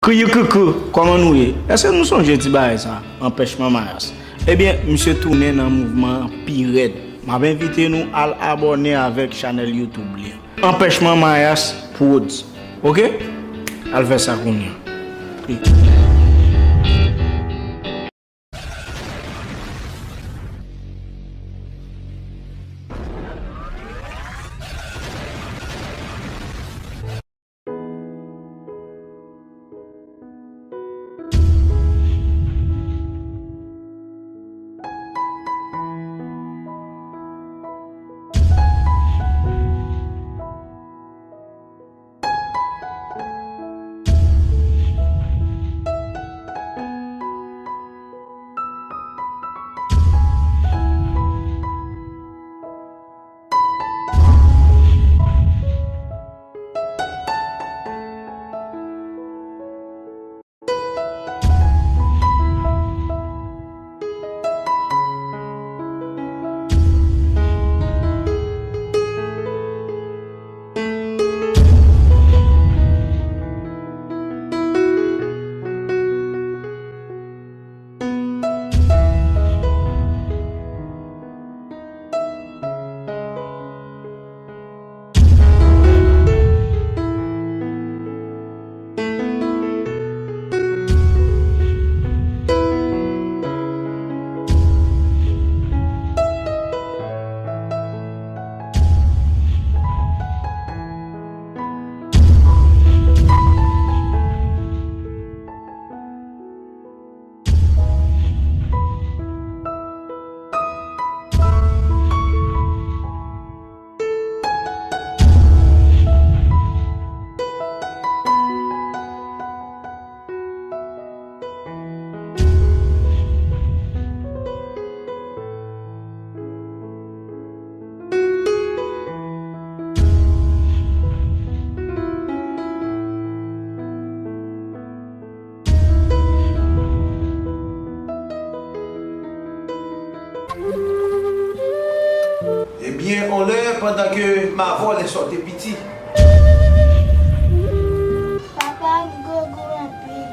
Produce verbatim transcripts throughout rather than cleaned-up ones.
Yo koukou, kòman nou ye? Èske nou sonje ti bagay sa? Anpèchman Mayas. Ebyen, misye tounen nan mouvman an pi rèd. M ap envite nou al abòne avèk chanèl YouTube li an. Anpèchman Mayas Prodz. Oke? Al fè sa kounye a. Ebyen, on lè, pandan ke m avè w lè sa w te piti. Papa, m grangou anpil.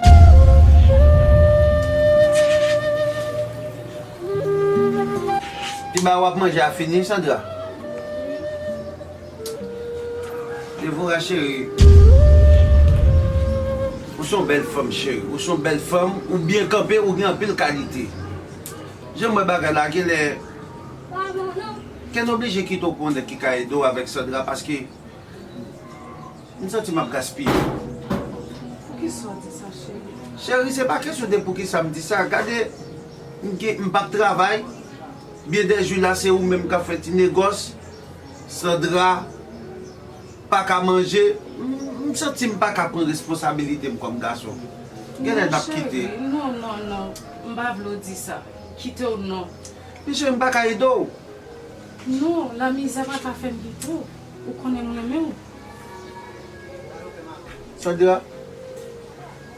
Ti bagay w ap manje a fini, Sandra? Devora cheri, ou se yon bèl fanm cheri, ou se yon bèl fanm, ou byen kanpe, ou gen anpil kalite. Jan m wè bagay la, genlè, Ken oblije kite w pou yon nèg ki ka ede w avèk Sandra, paske m santi m ap gaspiye. Poukisa w di sa, cheri? Cheri, se pa kesyon de poukisa m di sa. Gade, m gen, m p ap travay. Byen dè jou la, se ou menm k ap fè ti negòs. Sandra pa ka manje. M, m santi m pa ka pran responsabilite m kòm gason. Genlè n ap kite. Non, cheri, non, non, non. M pa vle w di sa. Kite w non. Men cheri, m pa ka ede w. Non, lamizè pa ka fè m kite w. Ou konnen m renmen w. Sandra,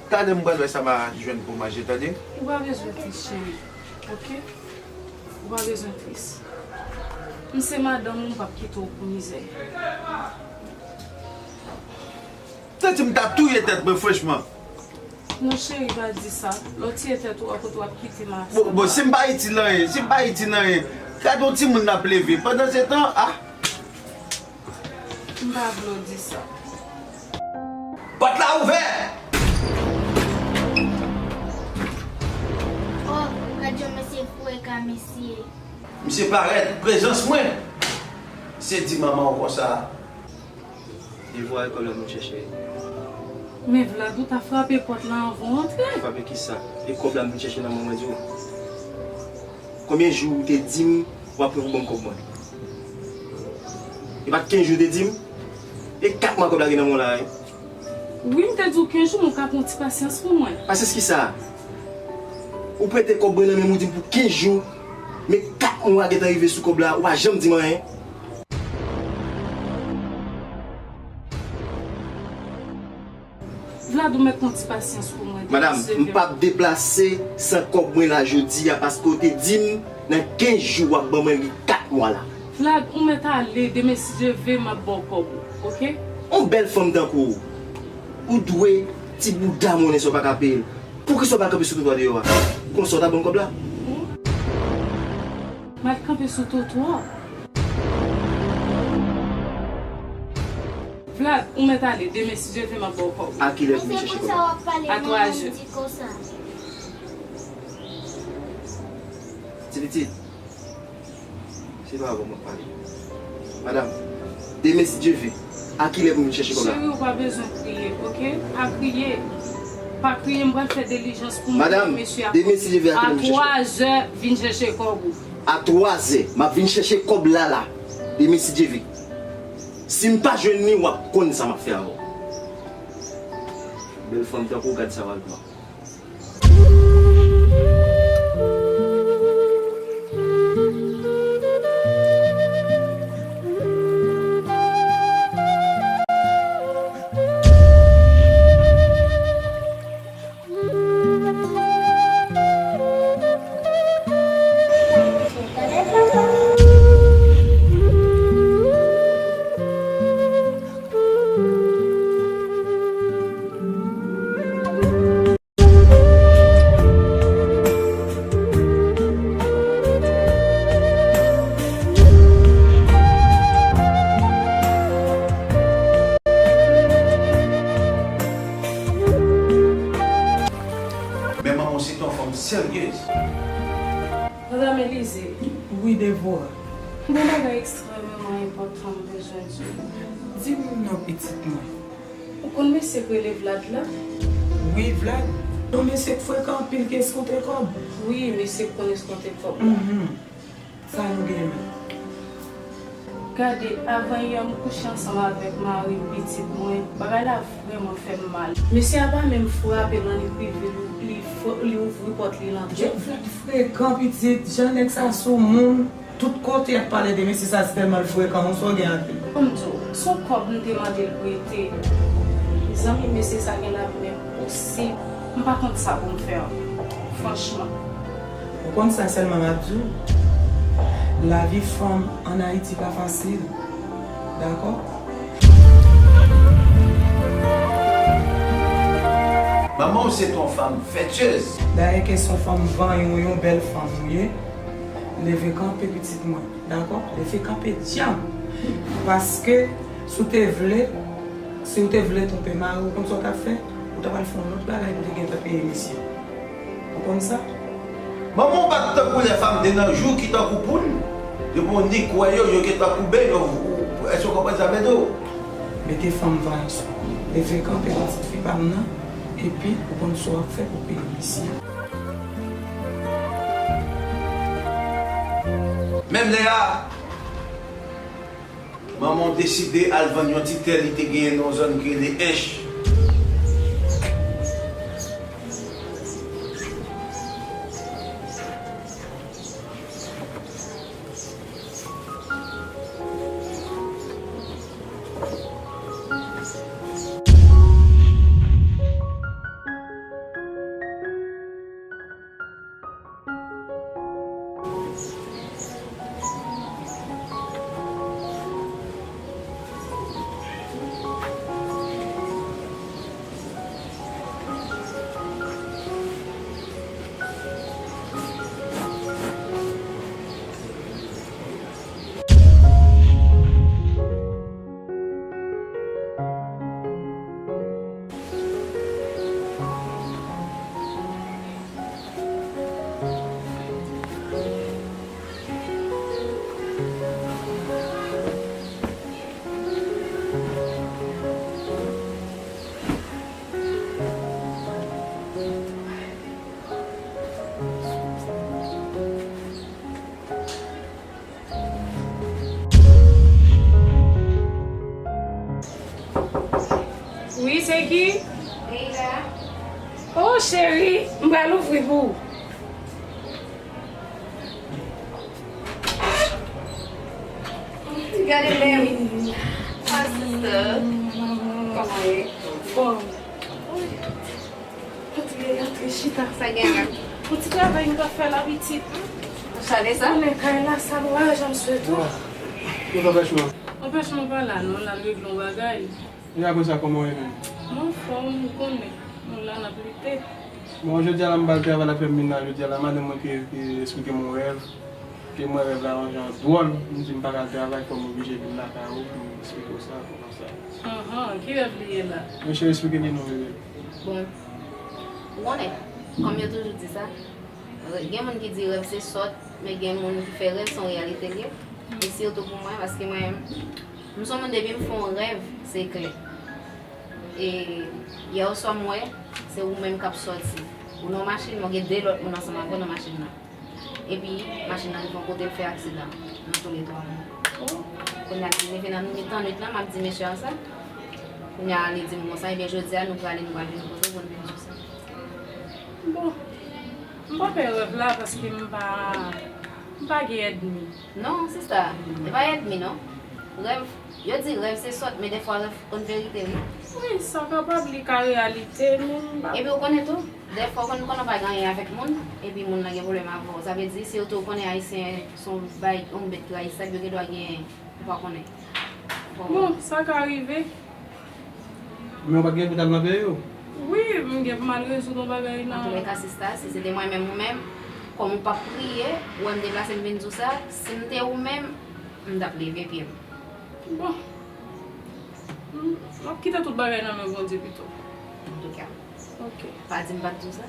talè m pral wè sa m a jwenn pou manje, tande? Ou pa bezwen tris, cheri. Oke? Ou pa bezwen tris. M se madanm ou, m p ap kite w pou mizè. Santi m ta touye tèt mwen, franchman. Non, cheri, pa di sa. Lè w tiye tèt ou, kote w ap kite m a Bon, bon, si m pa itil anyen, si m pa itil anyen, gade yon timoun n ap leve. Pandan se tan, ah! M pa vle w di sa. Pòt la ouvè! Oh, gad jan mesye fou e ka mesye. Misye parèt, prezans mwen, se di manman w konsa. Devwa e kòb la m vin chèche. Men Vlad, ou ta frape pòt la anvan w antre. Frape kisa? E kòb la m vin chèche nan men w, mwen di w. Konbyen jou ou te di m w ap pran pou ban m kòb mwen? E pa t kenz jou ou te di m? E kat mwa kòb la gen nan men w la, wi. Wi, m te di w kenz jou, men w ka pran yon ti pasyans pou mwen. Pasyans kisa? Ou prete kòb mwen nan men m, ou di m pou kenz jou, men kat mwa gentan rive sou kòb la, ou pa janm di m anyen. Vlad, ou mèt pran ti pasyans pou mwen, Madanm, m p ap deplase san kòb mwen la jodi a, paske w te di m nan kenz jou w ap ban mwen li kat mwa la. Vlad, ou mèt ale, demen si Dye ve, m ap ba w kòb ou, oke? Yon bèl fanm tankou w, ou dwe Ti bouda monnen sa w pa ka peye l. Poukisa w pa kanpe sou twotwa deyò a? Konsa w ta ban m kòb la? M al kanpe sou twotwa. Vlad, ou mèt ale. Demen, si Dye vle, m ap ba w kòb ou. A kilè pou vin chèche kòb la? A twa zè. Ti pitit, se pa avè w m ap pale. Madanm, demen si Dye vle, a kilè pou m vin chèche kòb la? Cheri, ou pa bezwen kriye, oke? Pa kriye. Pa kriye, m pral fè dilijans pou m voye mesye a. Madanm, demen si Dye vle, a kilè pou m vin chèche kòb la? A twa zè, vin chèche kòb ou. A twa zè, m ap vin chèche kòb la, la. Demen si Dye vle. Si m pa jwenn li, w ap konn sa m ap fè avè w. Bèl fanm tankou w, gad sa w al pran. Men manman w se te yon fanm seryez. Madanm Elize. Wi, Devora. M gen yon bagay ekstrèmeman enpòtan m bezwen di w. Di m non pitit mwen. Ou konn mesye k rele Vlad la? Wi, Vlad. Yon mesye k frekan anpil, ki eskonte kòb. Wi, mesye k konn eskonte kòb la. Mhm. Sa nou gen menm? Gade, avan yè m kouche ansanm avèk mari m, pitit mwen. Bagay la vrèman fè m mal. Mesye a pa menm frape nan li prive, li, li, fr- li ouvri pòt li, l antre. Jan Vlad frekan, pitit. Jan nèg sa sou moun. Tout kote y ap pale de mesye sa, se tèlman l frekan, ou sa w gen anpil. Ban m di w, se yon kòb m te mande l prete. Mezanmi, mesye sa gen lavi menm posib. M pa konn sa pou m fè ankò, franchman. Ou konn sa sèlman m ap di w, lavi fanm ann Ayiti pa fasil. Dakò? Manman w se t yon fanm vètyez. Dayè ke se yon fanm vanyan, yon bèl fanm ou ye, leve kanpe pitit mwen. Dakò? Leve kanpe dyanm. Paske, si w te vle, si w te vle twonpe mari w, ou konn sa w t ap fè? Ou ta pral fè yon lòt bagay pou w te gentan peye misye. Ou konn sa? Manman w pa t tankou lè fanm te nan jou ki tankou poul. Depi w nik wè yo, yo gentan koube, yo, ou, èske w konprann sa m vle di w? Mete fanm vanyan sou kou. Leve kanpe pitit fi pa m nan, epi ou konn sa w ap fè pou peye misye. Menm lè a, manman w deside al vann yon ti tè li te genyen nan yon zòn ki rele Ench. Wi, se ki? Leila. Oh, cheri, m pral ouvri pou ou. Gade menm. Ah, sister. Kòman ye? Fòm. Antre, antre, chita. Sa gen menm? Yon ti travay m t ap fè la, pitit. Ou sale sa? Konnen kay la sal, ou pa janm swete w. Yo, anpèch mwen. Anpèch mwen pa la, non, l al regle yon bagay. E apre sa, kòman w ye menm? Mwen anfòm, ou konnen. Nou la, n ap lite. Bon, jodi a la, m pral travay l ap fè m vin la. Jodi a la, madanm mwen ki, ki eksplike m yon rèv. Ke m wè rèv la yon jan dwòl. M di m pa ka al travay, fò m oblije vin lakay ou pou m eksplike w sa, pou konsa. Anhan, ki rèv li ye la? Monchè, eksplike li non, bebe. Bon, ou konnen, kòm yo toujou di sa, gen moun ki di rèv se sòt, men gen moun ki fè rèv se yon reyalite l ye. E sitou pou mwen, paske mwen, m se yon moun depi m fè yon rèv, se klè. E yè oswa m wè, se ou menm k ap sòti. Ou nan machin, men gen de lòt moun ansanm avè w nan machin nan. Epi, machin nan rive yon kote, l fè aksidan. Nou tou le twa mouri. Kounye a, li leve nan mitan nwit lan, m ap di mesye a sa. Kounye a, li di m konsa, ebyen, jodi a, nou prale, nou pral vin koze pou n vin sou sa. Bon, m pa pè rèv la paske m pa, m pa gen ènmi. Non, sista, se pa ènmi, non. Rèv, yo di rèv se sòt, men dèfwa rèv konn verite, wi. Wi, sa kapab, li ka reyalite, men m pa. Epi ou konnen tou, dèfwa ou konn, konn ou pa gen anyen avèk moun, epi moun nan gen pwoblèm avè w. Sa vle di, sitou ou konnen Ayisyen se yon bay, yon bèt ki rayi sak, yo gen dwa gen, ou pa konnen. Bon, sa ka rive. Men ou pa t gen pou t al nan peyi w? Wi, m gen pou m al rezoud yon bagay nan. Antoulèka, sista, si se te mwen menm ou menm, kòm ou p ap priye, ou wè m deplase m vin di w sa, si m te ou menm, m t ap leve pye m. Bon. M, m ap kite tout bagay nan men Bondye pito. Antouka. Ok. Pa di m pa t di w sa.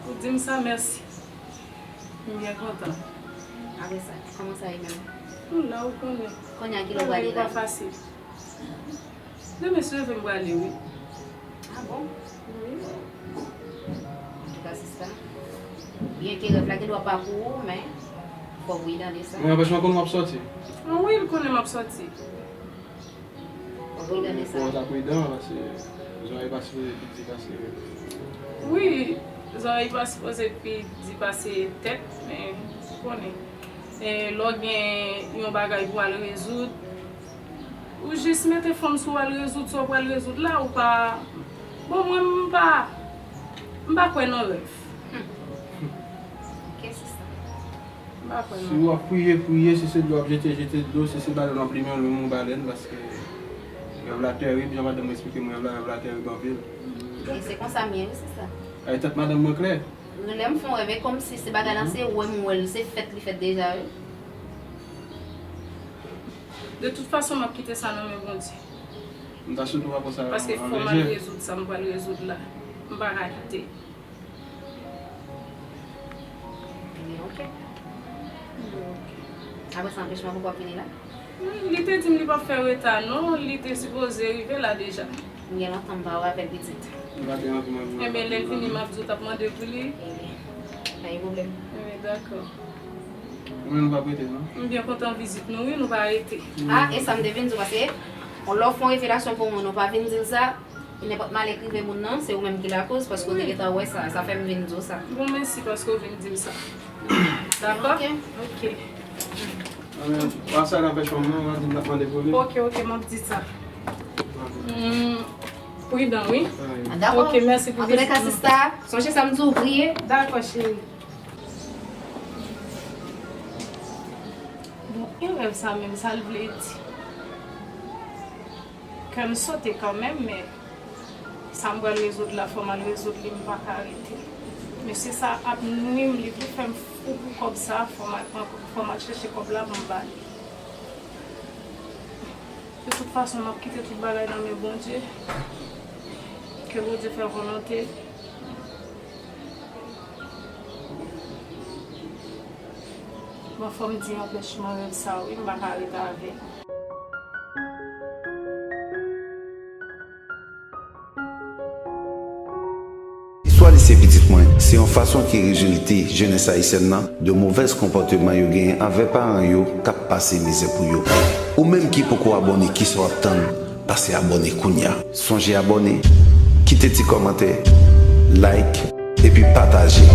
Ou di m sa, mèsi. M byen kontan. Apre sa, kòman sa ye menm? Nou la, ou konnen. Kounye a, kilè w prale la? Travay yo pa fasil. Demen, si Dye vle, m prale, wi. Ah bon? Wi. Antouka, sista, byenke rèv la gen dwa pa pou ou, men fò w pridan de sa. Men anpèchman, konnen w ap sòti? Ah wi, l konnen m ap sòti. Fò w pridan de sa. Fò w ta pridan, paske zòrèy pa sipoze pi di pase. Wi, zòrèy pa sipoze pi di pase tèt, men ou konnen. E, lè w gen yon bagay pou w al rezoud, ou jis mete fanm sou w al rezoud sa w pral rezoud la, ou pa. Bon, mwen, m pa, m pa kwè nan rèv. Hmm. Ok, sista. M pa kwè nan rèv. Si w ap priye, priye, si se dlo w ap jete, jete dlo, si se balèn w ap limen, w limen yon balèn, paske rèv la tèrib, jan madanm mwen eksplike m rèv la, rèv la tèrib anpil. E se konsa m ye, wi, sista. Ay, tèt madanm mwen klè. Lè m fè yon rèv, e kòmsi se bagay la, se wè m wè l, se fèt li fèt deja, wi. De tout fason, m ap kite sa nan men Bondye. M ta swete w pa pran sa an lejè. Paske fò m al rezoud sa m pral rezoud la. M pa ka kite. Ebyen, ok. Ebyen, ok. Apre sa, anpèchman pou w ap vini la? Wi, li te di m li p ap fè reta non, li te sipoze rive la deja. M gen lontan m pa wè avè l pitit. Li pa te anvi manje. Ebyen, lè l vini, m ap di w t ap mande pou li. Ebyen, pa gen pwoblèm. Ebyen, dakò. Ou menm nou p ap rete, non? M byen kontan vizit nou, wi, nou pa rete. Ah, e sa m te vin di w, paske lè w fè yon revelasyon pou moun, ou pa vin di l sa, nenpòt malè k rive moun nan, se ou menm ki lakoz, paske w te gentan wè sa, sa fè m vin di w sa. Bon, mèsi paske w vin di m sa. Dakò? Ok. Ok. Anben, pa sa nan pèch fanm nan, w a di m t ap mande pou li. Ok, ok, m ap di sa. Hmm, pridan, wi. Ah, dakò. Ok, mèsi pou vizit nou. Antoulèka, sista, sonje sa m di w, priye. Dakò, cheri. Bon, e rèv sa menm, sa l vle di? Kè m sote kanmenm, men sa m pral rezoud la, fò m al rezoud li, m pa ka rete. Mesye sa ap nwi m, li vle fè m fou pou kòb sa, fò m al pran, fò m al chèche kòb la pou m ba li. De tout fason, m ap kite tout bagay nan men Bondye. Ke Bondye fè volonte l. Bon, fò m di anpèchman rèv sa, wi, m pa ka ret avè l. Istwa Lise Pitit Mwen se yon fason ki rezilte jenès ayisyèn nan de movèz konpòteman yo genyen anvè paran yo k ap pase mizè pou yo. Ou menm ki poko abòne, kisa w ap tann? Pase abòne kounya. Sonje abòne, kite ti kòmantè, like, epi pataje.